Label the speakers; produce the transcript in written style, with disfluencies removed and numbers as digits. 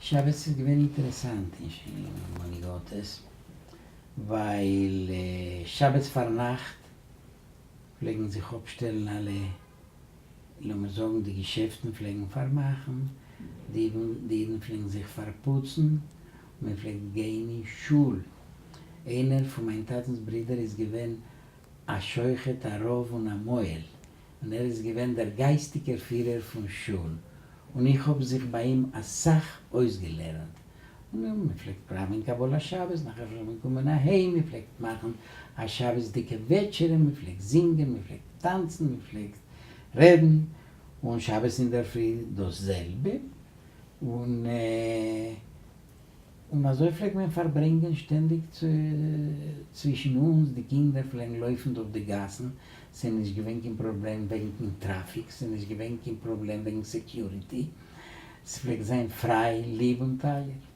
Speaker 1: שבת איז געווען אינטערעסאנט אין מאניגאטעס, ווייל שבת פארנאכט פלעגן זיך אפשטעלן אלע, לאמיר זאגן די געשעפטן פלעגן פארמאכן, די אידן פלעגן זיך פארפוצן, און מען פלעגט גיין אין שול. איינער פון מיין טאטנ'ס ברידער איז געווען א שוחט, א רב און א מוהל, און ער איז געווען דער גייסטיגער פירער פון שול, און איך האב זיך ביי אים אסאך אויסגעלערנט. און מען פלעגט פראווען קבלת שבת, נאכער פלעגט מען קומען אהיים, מען פלעגט מאכן א שבת'דיגע וועטשערע, מען פלעגט זינגען, מען פלעגט טאנצן, מען פלעגט רעדן, און שבת אינדערפרי דאס זעלבע, און און אזוי פלעגט מען פארברענגען שטענדיג צווישן אונז, די קינדער פלעגן לויפן דורך די גאסן, ס'איז נישט געווען קיין פראבלעם וועגן טראפיק, ס'איז נישט געווען קיין פראבלעם וועגן security, ס'פלעגט זיין פריי, ליב און טייער.